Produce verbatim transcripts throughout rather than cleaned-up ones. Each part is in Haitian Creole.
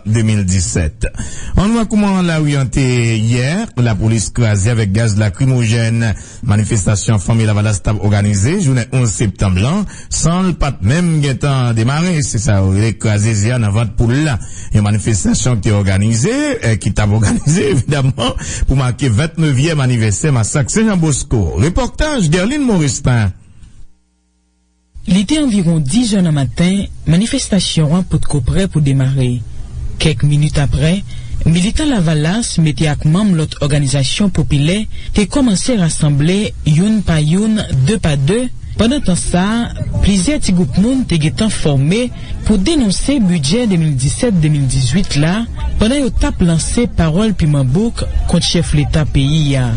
de mil disèt. Ann wè kouman lari an te yè, lapolis kraze avèk gaz lakrimojèn. Manifestasyon Fanmi Lavalas t ap òganize jounen onz septanm lan, san l pa t menm gentan demare. Se sa yo rele kraze ze a nan vant poul la. Yon manifestasyon ki te òganize, eh, ki t ap òganize, evidaman, pou make vennevye m anivèsè masak Sen Jan Bosko. Repòtaj Guerline Moristan. Li te anviwon dis è nan maten, manifestasyon an potko prè pou demare. Kèk minit apre, militan Lavalas mete ak manm lòt òganizasyon popilè te kòmanse rasanble youn pa youn, de pa de. Pandan tan sa a, plizyè ti gwoup moun te gentan fòme pou denonse bidjè de mil disèt de mil dizuit la, pandan yo t ap lanse pawòl piman bouk kont chèf leta peyi a.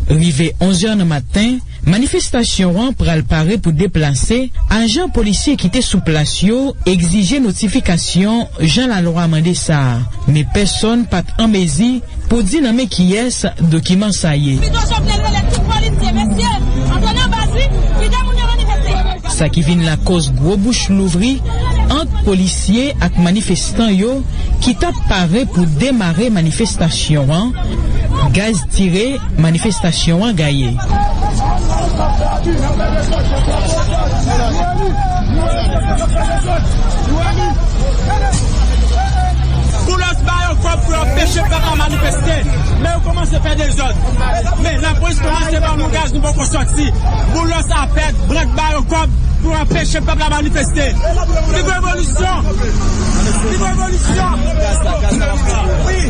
Rive onz è nan maten, manifestasyon an pral pare pou deplase. Ajan polisye ki te sou plas yo egzije notifikasyon jan lalwa mande sa a, men pèsonn pa t an mezi pou di nan men kiyès dokiman sa ye. Pito Jovenel rele tout polisye, mesye, antre nan baz li, kite moun yo manifeste. Sa ki vin lakòz gwo bouch louvri ant polisye ak manifestan yo ki t ap pare pou demare manifestasyon an. Gaz tire, manifestasyon an gaye. Boulos ba yo kòb pou yo anpeche pèp la manifeste. Men yo kòmanse fè dezòd. Men lapolis kòmanse ban nou gaz, nou poko sòti. Boulos apèk, Brandt ba yo kòb pou anpeche pèp la manifeste. Li revolisyon! Li revolisyon! Wi!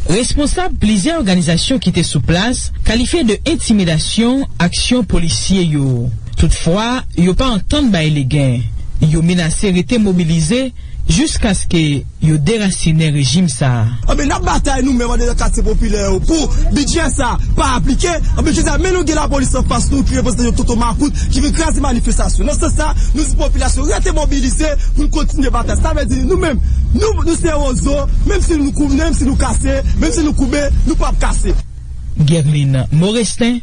Responsab plizyè òganizasyon ki te sou plas kalifye de entimidasyon aksyon polisye yo. Toutfwa, yo pa antann bay legen. Yo menase rete mobilize jiskaske yo derasinen rejim sa a. Anben, n ap batay nou menm anndan katye popilè yo pou bidjè sa a pa aplike. Anben, jodi a, men nou gen lapolis anfas nou ki reprezante yon tonton makout ki vin kraze manifestasyon. Nan sans sa, nou di popilasyon rete mobilize pou n kontinye batay. Sa vle di nou menm, nou, nou se wozo, menm si nou koube, menm si nou kase, menm si nou koube, nou p ap kase. Guerline Morestin,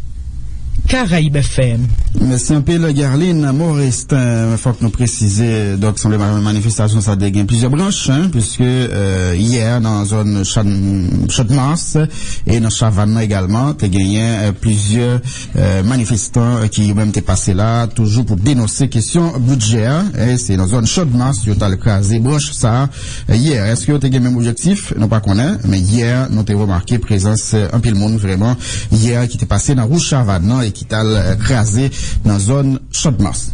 Caraïbes F M. Mèsi anpil, Guerline Morestin. Fòk nou presize, donk, sanble ma-, manifestasyon sa te gen plizyè branch, en, piske, euh, yè, nan zòn Chan-, Channmas e nan Chavann nan egalman, te genyen, euh, plizyè, euh, manifestan, euh, ki yo menm te pase la, toujou pou denonse kesyon bidjè a, e se nan zòn Channmas yo t al kraze branch sa a, yè. Èske yo te gen menm objektif? Nou pa konnen, men yè, nou te remake prezans, eh, anpil moun, vrèman, yè, ki te pase nan Wou Chavann nan e ki t al, eh, kraze nan zòn Channmas.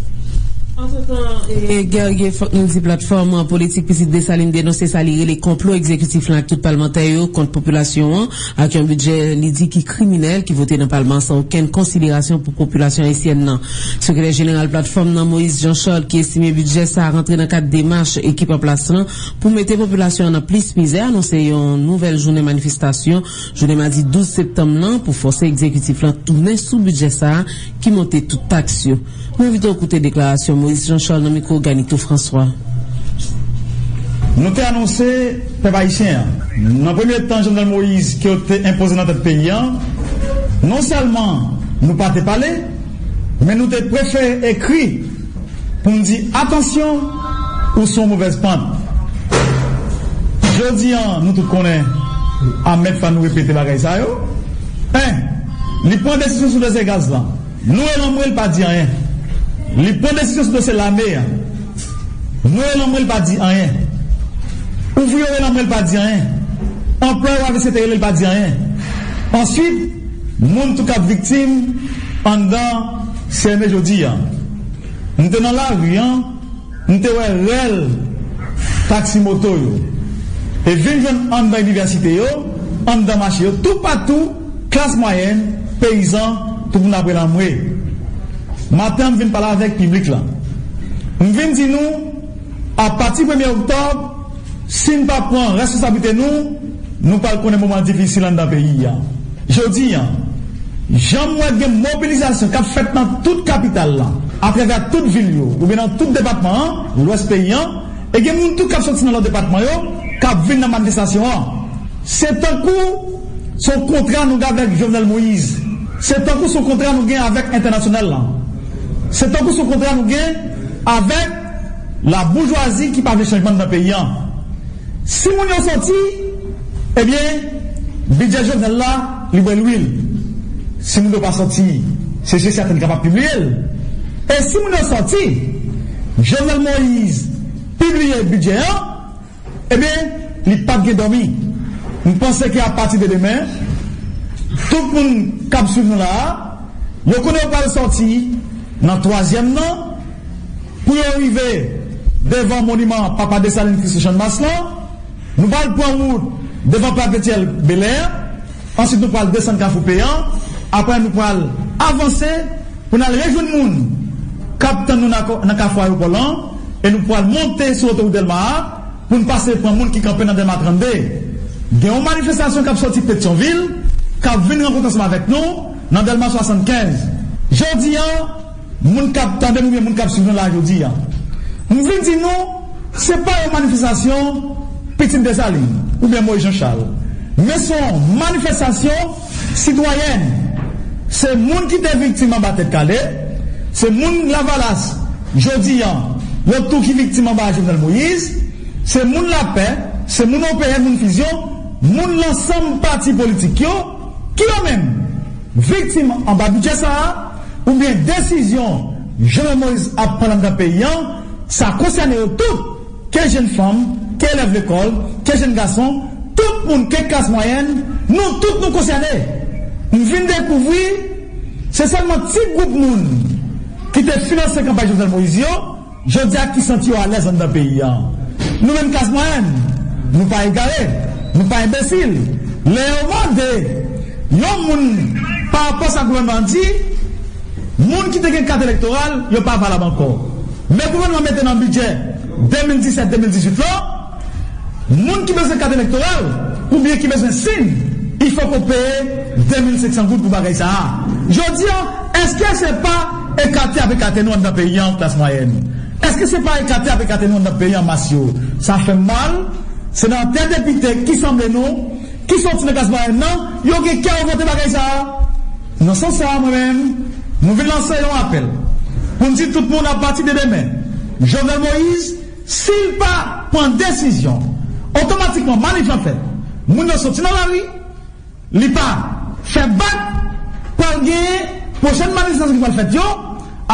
Antretan, eh, Guerrier, fòk nou di platfòm politik Pitit Desalin denonse sa li rele konplo egzekitif lan ak tout palmantè yo kont popilasyon an, ak yon bidjè li di ki kriminèl, ki vote nan palman an san okenn konsiderasyon pou popilasyon ayisyèn nan. Sekretè jeneral platfòm nan, Moïse Jean Charles, ki estime bidjè sa a rantre nan kad demach ekip an plas lan pou mete popilasyon an nan plis mizè, anonse yon nouvèl jounen manifestasyon jounen madi douz septanm nan pou fòse egzekitif lan tounen sou bidjè sa a ki monte tout taks yo. Nou envite w koute deklarasyon Moïse Jean Charles nan mikwo Ganito François. Nou te anonse pèp ayisyen an, nan premye tan Jovenel Moïse ke yo te enpoze nan tèt peyi an, non sèlman nou pa te pale, men nou te prefere ekri pou n di, atansyon, ou sou yon movèz pant. Jodi an, nou tout konnen, a mèt fwa nou repete bagay sa yo. En, li pran desizyon sou dosye gaz lan. Nou rele anmwe, l pa di anyen. Li pran desizyon sou dosye lame a. Nou rele anmwe, l pa di anyen. Ouvriye yo rele anmwe, l pa di anyen. Anplwaye yo avèk sekretè rele, l pa di anyen. Answit, moun tou k ap viktim anndan C M E jodi a. M te nan lari an, m te wè rèl taksi moto yo. E vin jwenn anndan inivèsite yo, anndan mache yo, toupatou, klas mwayèn, peyizan, tout moun ap rele anmwe. Maten an, m vin pale avèk piblik la. M vin di nou, apati premye oktòb, si n pa pran responsablite nou, nou pral konnen moman difisil anndan peyi a. Jodi a, jan m wè gen mobilizasyon k ap fèt nan tout kapital la, atravè tout vil yo, oubyen nan tout depatman an, lwès peyi an, e gen moun tou k ap soti nan lòt depatman yo, k ap vin nan manifestasyon an. Se tankou se yon kontra nou gen avèk Jovenel Moïse. Se tankou se yon kontra nou gen avèk entènasyonal lan. Se tankou se yon kontra nou gen avèk laboujwazi ki pa vle chanjman nan peyi an. Si moun yo sòti, ebyen, bidjè Jovenel la, li bwè lwil. Si moun yo pa sòti, se si e sèten n kapab pibliye l. E si moun yo sòti, Jovenel Moïse pibliye bidjè an, ebyen, li p ap gen dòmi. M panse ke apati de demen, tout moun k ap swiv nou la a, yo konnen yo pral sòti nan twazyèm nan, pou yo rive devan moniman Papa Desalin ki sou Channmas lan. Nou pral pran wout devan Plat Petyèl Belè. Answit, nou pral desann Kafou Peyan. Apre, nou pral avanse pou n al rejwenn moun k ap tann nou nan, nan Kafou Ayewopò lan. E nou pral monte sou otowout Dèlma a pou n pase pran moun ki kanpe nan Dèlma trannde. Gen yon manifestasyon k ap sòti Petyonvil, k ap vin rankontre ansanm avèk nou nan Dèlma swasannkenz. Jodi a, moun k ap tande m oubyen moun k ap swiv nou la jodi a, m vin di nou, se pa yon manifestasyon pitit Desalin oubyen Moïse Jean Charles, men se yon manifestasyon sitwayèn. Se moun ki te viktim anba Tèt Kale, se moun Lavalas jodi a, yo tou ki viktim anba Jovenel Moïse, se moun Lapè, se moun O P N, moun Fizyon, moun lansanm pati politik yo, ki yo menm viktim anba bidjè sa a, oubyen desizyon Jovenel Moïse ap pran anndan peyi an, sa konsène yo tout, ke jenn fanm, ke elèv lekòl, ke jenn gason, tout moun, ke klas mwayèn, nou tout nou konsène. M vin dekouvri, se sèlman ti gwoup moun ki te finanse kanpay Jovenel Moïse yo, jodi a ki santi yo alèz anndan peyi a. Nou menm klas mwayèn, nou pa egare, nou pa enbesil. Lè yo mande yon moun pa rapò sa gouvènman an di, moun ki te gen kat elektoral, yo pa valab ankò. Men gouvènman mete nan bidjè de mil disèt de mil dizuit la, moun ki bezwen kat elektoral oubyen ki bezwen sin, il fòk ou peye de mil senk san goud pou bagay sa a. Jodi a, èske se pa ekate y ap ekate nou anndan peyi an, klas mwayèn? Èske se pa ekate y ap ekate nou anndan peyi an, mas yo? Sa fè m mal. Se nan tèt depite ki sanble nou, ki soti nan klas mwayèn nan, yo gen kè yo vote bagay sa a. Nan sans sa a, mwen menm, nou vin lanse yon apèl pou n di tout moun, apati de demen, Jovenel Moïse, si l pa pran desizyon, otomatikman manif lan fèt. Moun yo soti nan lari, li pa fè bak, pral gen pwochèn manifestasyon ki pral fèt yo,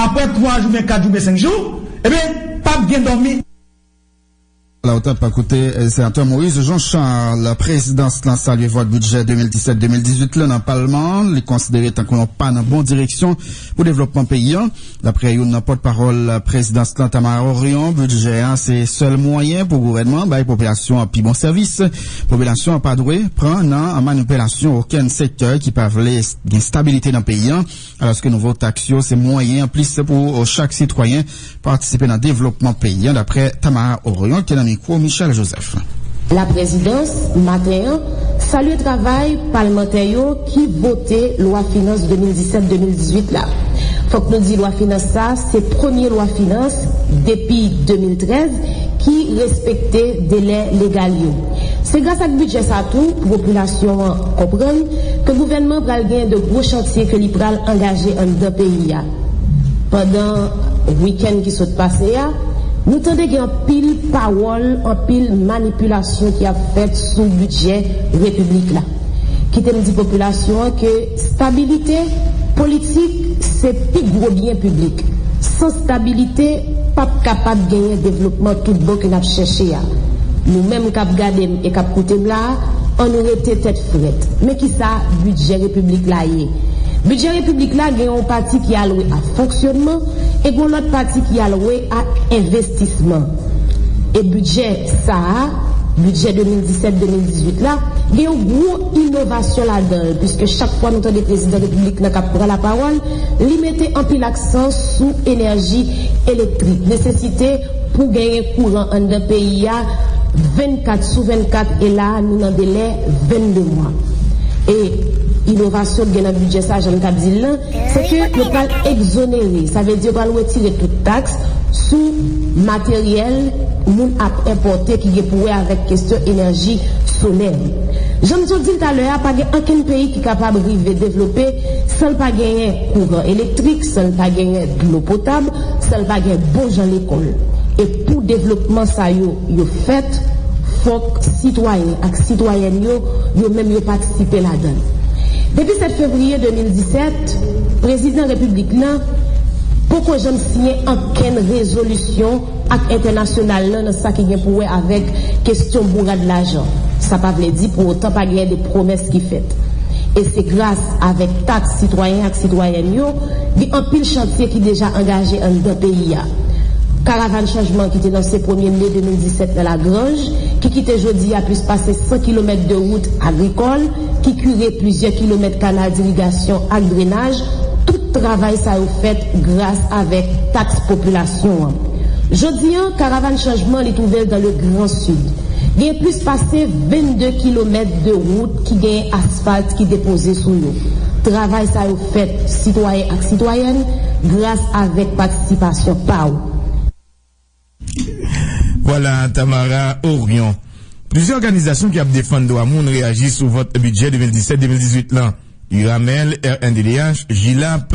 apre twa jou, oubyen kat jou, oubyen senk jou, ebyen, p ap gen dòmi. La, w t ap koute, eh, senatè Moïse Jean Charles. Prezidans lan salye vòt bidjè de mil disèt de mil dizuit la nan palman an. Li konsidere tankou yon pa nan bon direksyon pou devlopman peyi an. Daprè youn nan pòtpawòl prezidans lan, Tamara Orion, bidjè a se sèl mwayen pou gouvènman bay popilasyon an pi bon sèvis. Popilasyon an pa dwe pran nan manipilasyon okenn sektè ki pa vle gen stabilite nan peyi an, alòske nouvo taks yo se mwayen anplis pou chak sitwayen patisipe nan devlopman peyi an, daprè Tamara Orion ki nan mikwo Michel Joseph. Laprezidans, maten an, salye travay palmantè yo ki vote lwa finans de mil disèt de mil dizuit la. Fòk nou di lwa finans sa, se premye lwa finans depi de mil trèz ki respekte delè legal yo. Se gras ak bidjè sa tou pou popilasyon an konprann ke gouvènman pral gen de gwo chantye ke li pral angaje anndan peyi a. Pandan wikenn ki sot pase a, nou tande gen anpil pawòl, anpil manipilasyon ki ap fèt sou bidjè repiblik la. Kite m di popilasyon an ke stabilite politik se pi gwo byen piblik. San stabilite, p ap kapab genyen devlopman tout bon ke n ap chèche a. Nou menm k ap gade m e k ap koute m la a, ann rete tèt frèt. Men kisa bidjè repiblik la ye? Bidjè repiblik la gen yon pati ki alwe a fonksyonman e gen yon lòt pati ki alwe a envestisman. E bidjè sa a, bidjè de mil disèt de mil dizuit la, gen yon gwo inovasyon ladan l, piske chak fwa nou tande prezidan repiblik nan k ap pran lapawòl, li mete anpil aksan sou enèji elektrik, nesesite pou genyen kouran anndan peyi a vennkat sou vennkat, e la a nou nan delè vennde mwa. E inovasyon k gen nan bidjè sa, jan m t ap di l lan, se ke yo pral egzonere, sa vle di yo pral retire tout taks sou materyèl moun ap enpòte ki gen pou wè avèk kesyon enèji solè. Jan m sot di l talè a, pa gen okenn peyi ki kapab rive devlope san l pa genyen kouran elektrik, san l pa genyen dlo potab, san l pa gen bon jan lekòl. E pou devlopman sa yo, yo fèt, fòk sitwayen ak sitwayèn yo, yo menm yo patisipe ladan l. Depi sèt fevriye de mil disèt, prezidan repiblik lan poko janm siyen okenn rezolisyon ak entènasyonal lan nan sa ki gen pou wè avèk kesyon bourad lajan. Sa pa vle di pou otan pa genyen de pwomès ki fèt. E se gras avèk taks sitwayen ak sitwayèn yo, gen anpil chantye ki deja angaje anndan peyi a. Karavàn chanjman ki te lanse premye me de mil disèt nan Lagranj, ki kite jodi a plis pase san kilomèt de wout agrikòl, ki kire plizyè kilomèt kanal dirigasyon ak drenaj, tout travay sa yo fèt gras avèk taks popilasyon an. Jodi a, karavàn chanjman li twouve l dans le Grand Sud. Gen plis pase vennde kilomèt de wout ki gen asfalt ki depoze sou yo. Travay sa yo fèt sitwayen ak sitwayèn gras avèk patisipasyon pa w. Vwala Tamara Orion. Plizyè òganizasyon ki ap defann dwa moun reyaji sou vòt bidjè de mil disèt de mil dizuit lan. URAMEL, RNDDH, JILAP,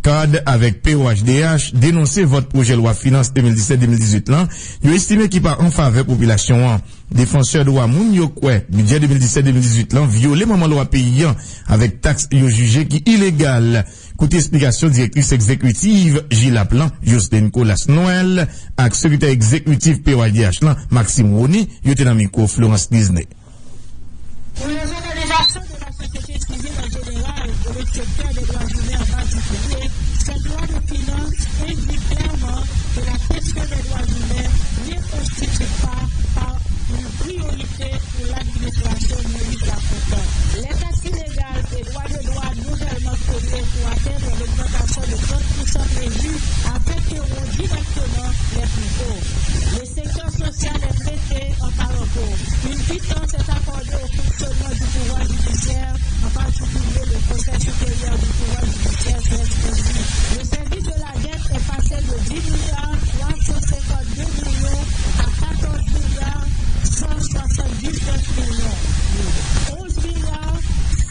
CARD avèk POHDH denonse vòt pwojè lwa finans de mil disèt de mil dizuit lan yo estime ki pa an favè popilasyon an. Defansè dwa moun yo kwè bidjè de mil disèt de mil dizuit lan vyole manman lwa peyi an avèk taks yo jije ki ilegal. Koute esplikasyon direktris egzekitiv JILAP lan, Jocelyne Colas Noël, ak sekretè egzekitiv POHDH lan, Maxime Rony, yo te nan mikwo Florence Disney. Pour les organisations de la société civile en général et le secteur des droits humains en particulier, cette loi de finances indique clairement que la question des droits humains ne constitue pas, pas une priorité pour l'administration Moïse Lafontant. Les taxes illégales et droits de douane nouvellement créés pour atteindre l'augmentation de trente pour cent prévue affecteront directement les plus pauvres. Le secteur social est traité en parallèle. Une quittance est accordée au fonctionnement du pouvoir judiciaire, en particulier le Conseil supérieur du pouvoir judiciaire, C S P J. Le service de la dette est passé de dix milliards trois cent cinquante-deux millions à quatorze milliards cent soixante-dix-neuf millions. Onze milliards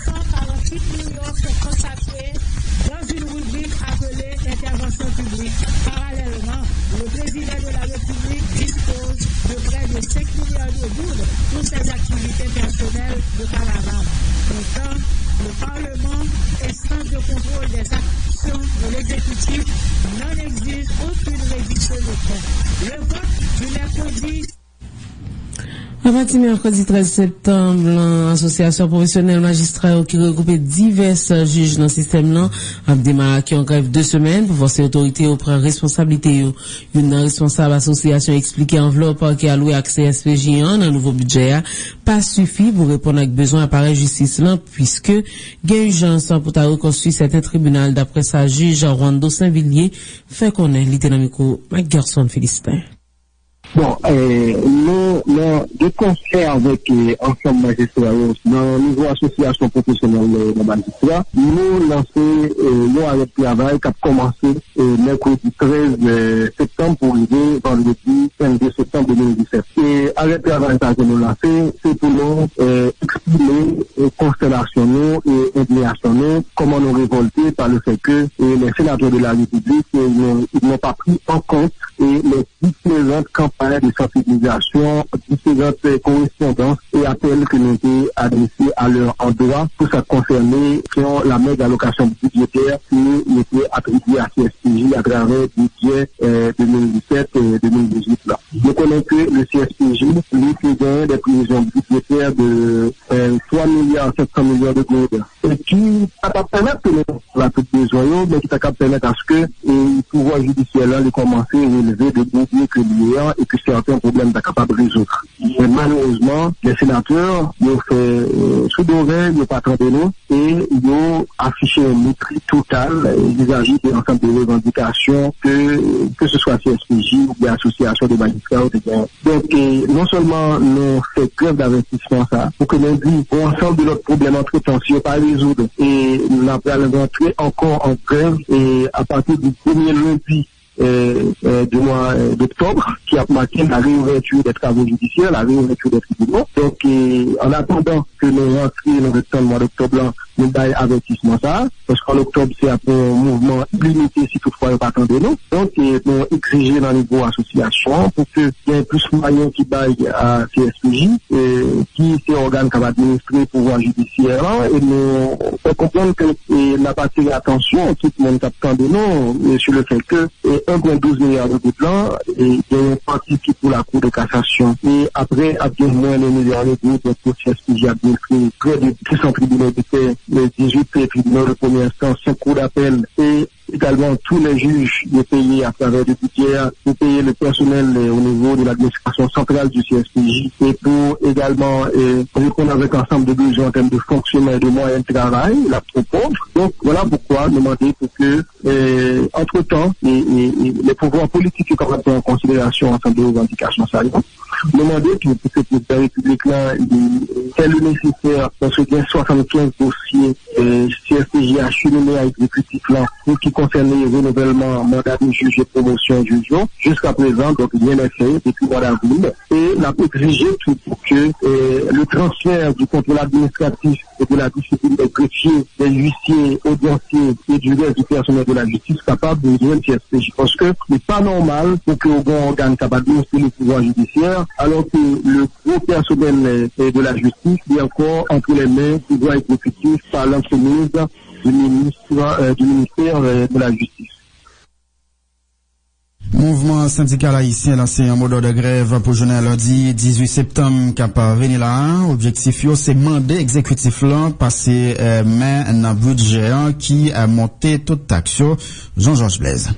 cent quarante-huit millions sont consacrés dans une rubrique appelée intervention publique. Parallèlement, le président de la République dispose de près de cinq milliards de goud pour ses activités personnelles de caravane. Pourtant, le Parlement, instance de contrôle des actions de l'exécutif, n'en exige aucune réduction de compte. Le vote du mercredi Apati mèkredi trèz septanm lan, asosyasyon pwofesyonèl majistra yo ki regwoupe divès jij nan sistèm nan ap demare ak yon grèv de semèn pou fòse otorite yo pran responsablite yo. Youn nan responsab asosyasyon eksplike anvlòp ki alwe ak C S P J an nan nouvo bidjè a pa sifi pou reponn ak bezwen aparèy jistis lan, piske gen ijans pou ta rekonstwi sèten tribinal, daprè sa jij Rwando Senvilye fè konnen. Li te nan mikwo Mike Gerson Philistin. Bon, nou nan de konsè avèk ansanm majistra yo nan nivo asosyasyon pwofesyonèl nan majistra, nou lanse yon arèt travay k ap kòmanse mèkredi trèz septanm pou rive vandredi vennde septanm de mil disèt. E arèt travay sa ke nou lanse, se pou nou eksprime konstènasyon nou e endiyasyon nou, kòman nou revòlte pa le fè ke les sénateurs de la République n'ont pas pris en compte les différentes campagnes de sensibilisation, différentes correspondances et appels que nous avons adressés à leur endroit pour ça concerner qui ont la maigre allocation budgétaire qui était attribuée à C S P J à travers le budget euh, deux mille dix-sept et deux mille dix-huit là. Nous connaissons que le C S P J, lui, qui gagne des prévisions budgétaires de euh, trois milliards sept cents millions de gourdes. E ki pa t ap pèmèt ke nou la tout bezwen yo, men ki ta kab pèmèt aske e, pouvwa jidisyè la li kòmanse releve de bobye ke li ye an e ke sèten pwoblèm ta kapab rezoud. Men malerezman, lè senatè yo fè e, soudorèy, yo pa tande nou e yo afiche yon mepri total e, vizavi de ansanm de revandikasyon ke keseswa C S P J oubyen asosyasyon de majistra yo te genyen. Donk, non sèlman nou fè grèv davètisman sa, pou ke nou di, gon ansanm de lòt pwoblèm antretan, si yo pa rezoud, e n ap pral rantre ankò an grèv, e apati di premye lendi euh, euh, du mois, euh, d'octobre, qui a marqué la réouverture des travaux judiciaires, la réouverture des tribunaux. Donc, euh, en attendant que nous rentrions dans le temps du mois d'octobre, là, nou bay avètisman sa, paske an oktòb se ap yon mouvman ilimite si toutfwa yo pa tande nou. Donk, eh, nou egzije nan nivo asosyasyon an pou ke gen plis mwayen ki bay a C S P J, eh, ki se ògàn k ap administre pouvwa jidisyè an, e nou fè konprann ke, eh, n ap atire atansyon tout moun k ap tande nou, eh, sou le fèt ke, eh, un point douze milya de goud lan, eh, gen yon pati ki pou la Cour de cassation. E apre, ap gen mwens de milya de goud pou C S P J administre prè de sis san tribinal de pè, eh, dizuit tribinal de première instance, cinq cours d'appel, et également tous les juges de payer à travers le budget, de payer le personnel, eh, au niveau de l'administration centrale du C S P J, et pour également, eh, répondre avec ensemble de besoins en termes de fonctionnement et de moyens de travail, la trop pauvre. Donc, voilà pourquoi nous demander pour que, eh, entre-temps, et, et, et les pouvoirs politiques qui prennent en considération ensemble de revendications, ça, nou mande tou pou ke Prezidan Repiblik la li fè le nesesè, paske gen swasannkenz dosye, eh, C S P J achemine a egzekitif la pou ki konsène renouvèlman manda de jij e pwomosyon jij yo. Jiska prezan, donk, rien n'est fait depi mwa davril. E n ap egzije tou pou ke, eh, le transfert du contrôle administratif et de la discipline des greffiers, des huissiers, audienciers et du reste du personnel de la justice kapab jwenn C S P J. Paske li pa nòmal pou ke yon ògàn k ap administre le pouvwa jidisyè, alò ke le gwo pèsonèl, eh, de la jistis li ankò antre les mains pouvwa egzekitif par l'entremise du ministre, eh, du ministère, eh, de la Justice. Mouvman sendikal ayisyen lanse yon modòd grèv pou jounen lendi dizuit septanm k ap vini la a. Objektif yo se mande egzekitif lan pase, eh, men nan bidjè an ki, eh, monte tout taks yo. Jean Georges Blaise.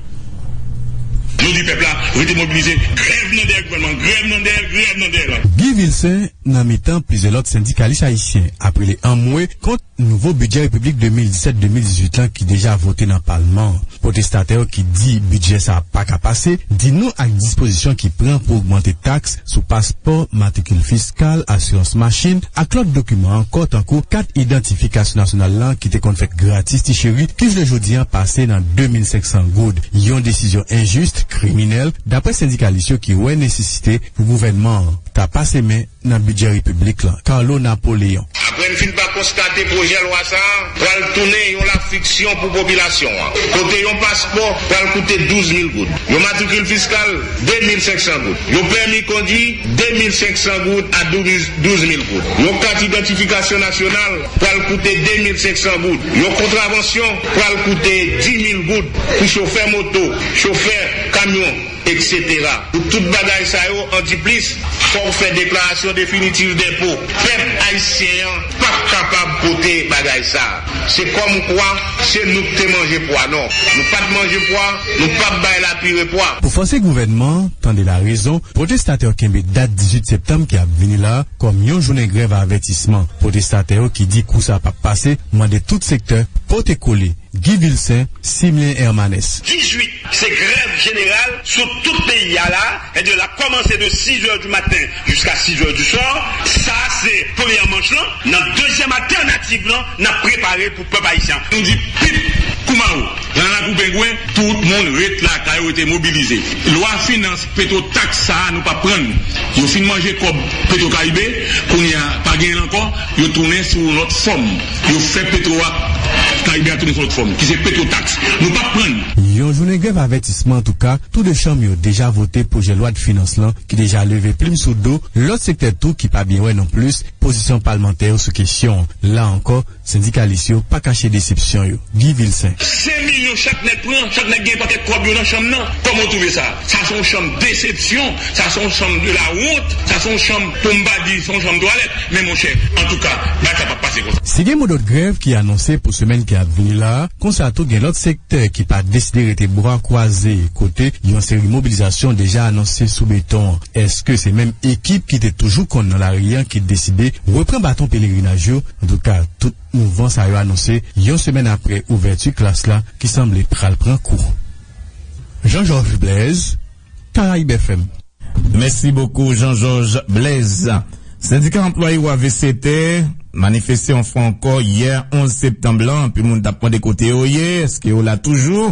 Nou di pèp la, rete mobilize, grèv nan dèyè gouvènman, grèv nan dèyè l, grèv nan dèyè l. Guy Vilsaint nan mitan plizyè lòt sendikalis ayisyen ap rele anmwe kont nouvo bidjè Repiblik de mil disèt de mil dizuit lan ki deja vote nan palman an. Pwotestatè yo ki di bidjè sa a pa ka pase, di non ak dispozisyon ki pran pou ogmante taks sou paspò, matrikil fiskal, asirans machin ak lòt dokiman ankò, tankou kat idantifikasyon nasyonal lan ki te konn fèt gratis ti cheri, ki jounen jodi a pase nan de mil senk san goud. Yon desizyon enjis, kriminèl, daprè sendikalis yo ki wè nesesite pou gouvènman an ta pase men nan bidjè repiblik lan. Carlo Napoléon. Apre n fin pa konstate pwojè lwa sa a pral tounen yon lafiksyon pou popilasyon an, kote yon paspò pral koute douz mil goud, yon matrikil fiskal de mil senk san goud, yon pèmi kondwi de mil senk san goud a douz mil goud, yon kat idantifikasyon nasyonal pral koute de mil senk san goud, yon kontravansyon pral koute di mil goud pou chofè moto, chofè kamyon, etsetera. Pou tout bagay sa yo, andiplis, fò w fè deklarasyon definitif denpo. Pèp ayisyen an p ap kapab pote bagay sa a. Se kòmkwa se nou k te manje pwa. Non, nou pa t manje pwa, nou p ap bay lapire pwa. Pou fòse gouvènman an tande larezon, pwotestatè yo kenbe dat dizuit septanm ki ap vini la a kòm yon jounen grèv avètisman. Pwotestatè yo ki di kou sa a p ap pase mande tout sektè pote kole. Guy Vilsaint, Simlien Hermanès. Dizuit, se grèv jeneral sou tout peyi a la, sètadi l ap kòmanse de sizè di maten jiska sizè di swa. Sa se premyè manch lan. Nan dezyèm altènativ lan, n ap prepare l pou pèp ayisyen an. Nou di pip kou mawo nan lakou pengwen, tout moun ret lakay yo, rete mobilize. Lwa finans Petwo taks sa a nou p ap pran l. Yo fin manje kòb Petwo Karibe, kounye a pa genyen l ankò, yo tounen sou yon lòt fòm. Yo fè Petwo a Karibe a tounen sou lòt fòm, ki se Petwo taks. Nou p ap pran l. Yon jounen grèv avètisman antouka, tou de chanm yo deja vote pwojè lwa de finans lan ki deja leve plim sou do lòt sektè tou ki pa byen wè non plis pozisyon palmantè yo sou kesyon an. La ankò, sendikalis yo pa kache desepsyon yo. Guy Vilsaint. Senk milyon chak nèg pran, chak nèg gen pakèt kòb yo nan chanm nan. Kòman w twouve sa? Sa se yon chanm desepsyon, sa se yon chanm de la wont, sa se yon chanm, pou m pa di, se yon chanm twalèt. Men monchè, antouka, bagay sa p ap pase konsa. Si gen modòd grèv ki anonse pou semèn ki ap vini la a, konsa tou gen lòt sektè ki pa deside rete bra kwaze, kote yon seri mobilizasyon deja anonse sou beton an. Èske se menm ekip ki te toujou konn nan lari an ki deside repran baton pelerinaj yo? Antouka, tout mouvman sa yo anonse yon semèn apre ouvèti klas la ki sanble pral pran kou. Jean Georges Blaise, Caraïbes F M. Mèsi bokou, Jean Georges Blaise. Sendika anplwaye yo a V C T manifeste yon fwa ankò yè onz septanm lan. Anpil moun t ap mande kote yo ye, èske yo la toujou?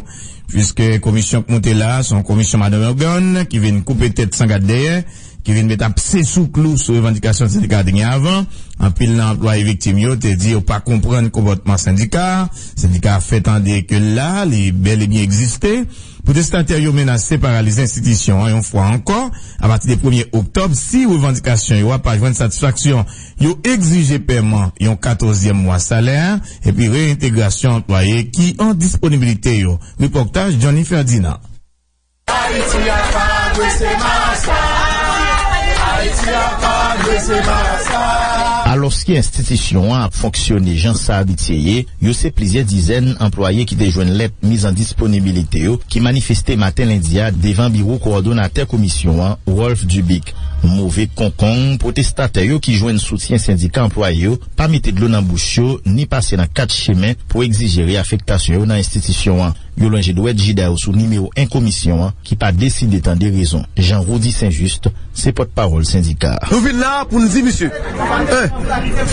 Piske komisyon k monte la a, se yon komisyon Madan Morgan ki vin koupe tèt san gad dèyè, ki vin met apse sou klou sou revandikasyon sendika a te gen avan. Anpil nan anplwaye viktim yo te di yo pa konprann konpòtman sendika a. Sendika a fè tande ke la, li bèl e byen egziste. Pwotestatè yo menase paralize enstitisyon an yon fwa ankò. Apati de premye oktòb, si revandikasyon yo a pa jwenn satisfaksyon, yo egzije pèman yon katòzyèm mwa salè epi reyentegrasyon anplwaye ki an disponibilite yo. Repòtaj Johnny Ferdinand. Ayiti a pa dwe se masak. Ayiti a pa dwe se masak. Alòske enstitisyon an ap fonksyone jan sa abitye ye, yo se plizyè dizèn anplwaye ki te jwenn lèt miz an disponibilite yo ki manifeste maten lendi a devan biwo kowòdonatè komisyon an, Rolph Dubic. Move konkong pwotestatè yo ki jwenn soutyen sendika anplwaye yo pa mete dlo nan bouch yo ni pase nan kat chemen pou egzije reyafektasyon yo nan enstitisyon an. Yo lonje dwèt jida yo sou nimewo en komisyon an ki pa deside tande rezon, jan Roudy Saint-Just, se pòtpawòl sendika a. Nou vin la pou n di misye, en,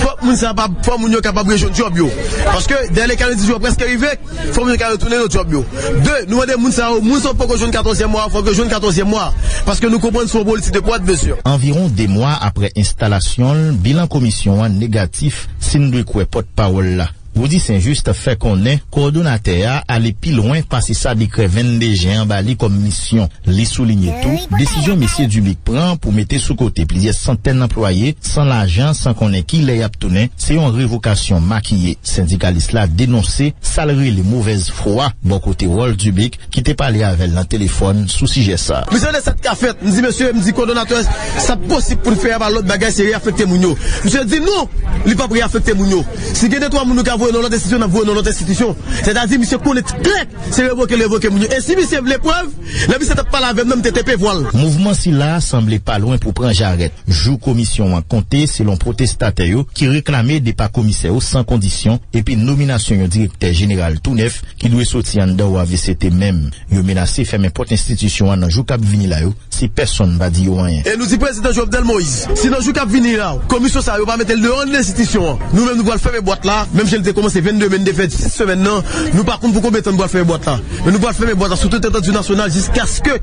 fòk moun sa pa, fòk moun yo kapab rejwenn djòb yo. Paske dèlè ka yo di yo prèske rive, fòk moun yo ka retounen nan djòb yo. De, nou mande moun sa yo, moun sa yo poko jwenn katòzyèm mwa, fòk yo jwenn katòzyèm mwa. Paske nou konprann se yon politik de pouvoir et de mesure. Anviwon de mwa apre enstalasyon l, bilan komisyon an negatif, si n dwe kwè pòtpawòl la. Roudy Saint-Just fè konnen kowòdonatè a ale pi lwen pase sa dekrè vennde jen an ba li kòm misyon. Li soulinye tou, desizyon mesye Dubic pran pou mete sou kote plizyè santèn anplwaye san lajan, san konnen ki lè y ap tounen, se yon revokasyon makiye. Sendikalis la denonse sa l rele movèz fwa bò kote Rolph Dubic ki te pale avè l nan telefòn sou sijè sa a. Misye mande sa t ka fèt. M di mesye, m di kowòdonatè, sa k posib pou n fè a pa lòt bagay, se reyafekte moun yo. Misye di non, li p ap reyafekte moun yo. Si gen de twa moun nou ka voye nan lòt enstitisyon, n ap voye nan lòt enstitisyon. Sètadi misye konnen klè se revoke l revoke moun yo. E si misye vle prèv, lè misye t ap pale avè m nan, m te tepe vwa l. Mouvman sila a sanble pa lwen pou pran jarèt. Jou komisyon an konte, selon pwotestatè yo, ki reklame depa komisè yo san kondisyon epi nominasyon yon direktè jeneral tou nèf ki dwe soti anndan O A V C T menm. Yo menase fèmen pòt enstitisyon an nan jou k ap vini la yo, si pèsonn pa di yo anyen. E nou di prezidan Jovenel Moïse, si nan jou k ap vini la, komisyon sa yo pa mete l deyò anndan enstitisyon an, nou menm nou pral fèmen bwat la, menm jan l te kòmanse vennde me, n te fè dis semèn nan, nou pa konn pou konbyen tan nou pral fèmen bwat la. Men nou pral fèmen bwat la sou tout etandi nasyonal jiskaske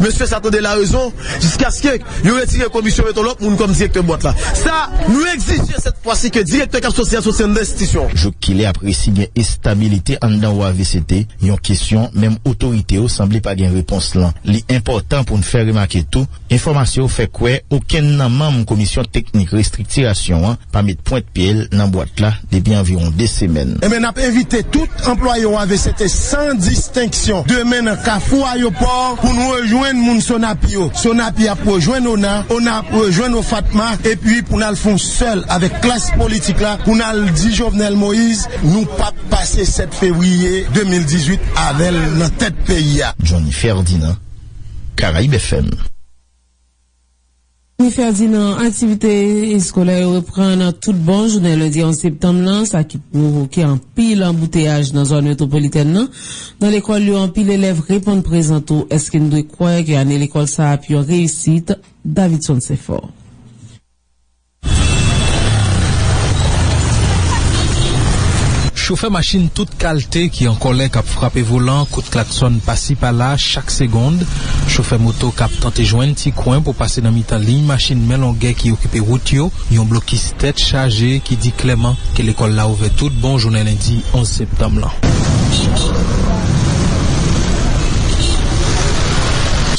mesye sa tande larezon, jiskaske yo retire komisyon, mete yon lòt moun kòm direktè bwat la. Sa, nou egzije sèt fwa si ke direktè k ap soti a soti anndan enstitisyon. Jouk kilè ap resi gen estabilite anndan O A V C T, yon kesyon menm otorite yo sanble pa gen repons lan. Li enpòtan pou n fè remake tou, enfòmasyon yo fè kwè okenn nan manm komisyon teknik restriktirasyon an pa met pwent pye l nan bwat la depi anviwon de semèn. Ebyen, n ap envite tout anplwaye O A V C T san distenksyon demen nan Kafou Ayewopò pou n rejwenn moun Sonapi yo. Sonapi ap rejwenn ONA, ONA ap rejwenn OFATMA, epi pou n al fè yon sèl avèk klas politik la, pou n al di Jovenel Moïse, nou p ap pase sèt fevriye de mil dizuit avè l nan tèt peyi a. Johnny Ferdinand, Caraïbes F M. Ni Ferdinand, aktivite eskolè yo reprann tout bon jounen lendi onz septanm nan, sa ki pwovoke anpil anbouteyaj nan zòn metwopolitèn nan. Nan lekòl yo, anpil elèv reponn prezan tou. Èske n dwe kwè ke ane lekòl sa a ap yon reyisit? Davidson Senfò. Chofè machin tout kalte ki an kòlè k ap frape volan, kout klaksòn pasi pala chak segonn. Chofè moto k ap tante jwenn ti kwen pou pase nan mitan liy machin men longè ki okipe wout yo. Yon blokis tèt chaje ki di klèman ke lekòl la ouvè tout bon jounen lendi onz septanm lan.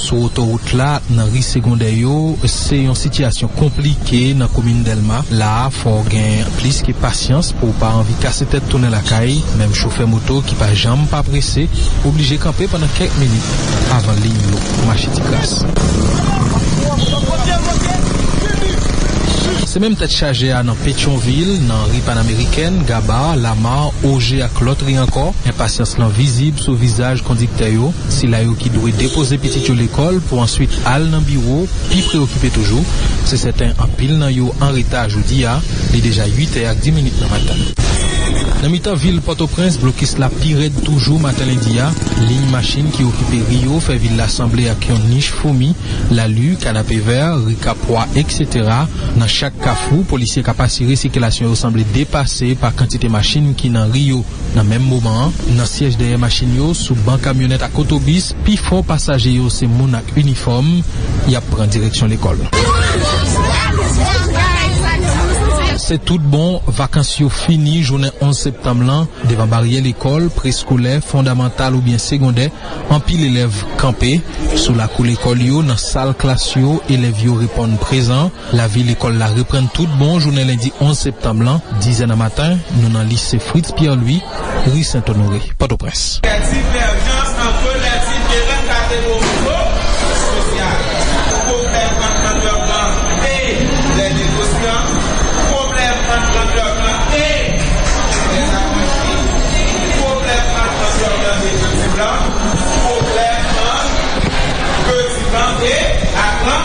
Sou otowout la, nan ri segondè yo, se yon sitiyasyon konplike nan komin Dèlma. La a, fò w gen plis ke pasyans pou w pa anvi kase tèt tounen lakay. Menm chofè moto ki pa janm pa prese, oblije kanpe pandan kèk minit avan liy yo mache ti kras. Se menm tèt chaje a nan Petyonvil, nan ri Panameriken, Gaba, Lama, Oje ak lòt ri ankò. Enpasyans lan vizib sou vizaj kondiktè yo, sila yo ki dwe depoze pitit yo lekòl pou answit al nan biwo, pi preyokipe toujou. Se sèten, anpil nan yo an reta jodi a, li deja uit è ak dis minit nan maten. Nan mitan vil Pòtoprens, blokis la pi rèd toujou maten lendi a. Liy machin ki okipe ri yo fè vil la sanble ak yon nich foumi. Lali, Kanapevè, ri Kapwa, etsetera. Nan chak kafou, polisye k ap asire sikilasyon yo sanble depase pa kantite machin ki nan ri yo. Nan menm moman an, nan syèj dèyè machin yo, sou ban kamyonèt ak otobis, pifò pasaje yo se moun ak inifòm, y ap pran direksyon lekòl. Se tout bon, vakans yo fini jounen onz septanm lan. Devan baryè lekòl, preskolè, fondamantal oubyen segondè, anpil elèv kanpe. Sou lakou lekòl yo, nan sal klas yo, elèv yo reponn prezan. Lavi lekòl la reprann tout bon jounen lendi onz septanm lan, dizè nan maten, nou nan lise Fritz Pierre Louis, ri Sent Onore, Pòtoprens. Des divergences entre les différentes catégories sociales. Pwoblèm ant grandègan e lè negosyan. Pwoblèm ant grandègan e lè afranchi. Pwoblèm ant grandègan e peti blan. Pwoblèm ant peti blan e gran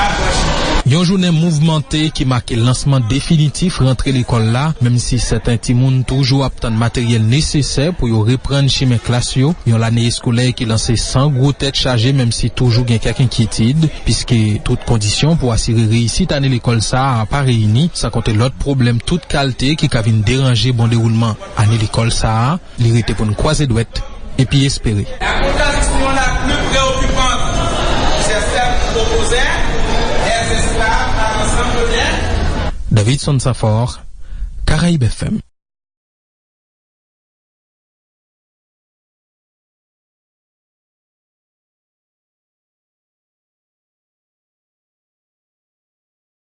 afranchi. Yon jounen mouvmante ki make lansman definitif rantre lekòl la, menm si sèten timoun toujou ap tann materyèl nesesè pou yo reprann chimen klas yo. Yon lane eskolè ki lanse san gwo tèt chaje, menm si toujou gen kèk enkyetid, piske tout kondisyon pou asire reyisit ane lekòl sa a pa reyini, san konte lòt pwoblèm tout kalte ki ka vin deranje bon dewoulman ane lekòl sa a. Li rete pou n kwaze dwèt epi espere. La contradiction la plus préoccupante, c'est celle qui opposait les esclaves à l'ensemble des Davidson Safor, Caraïbes F M.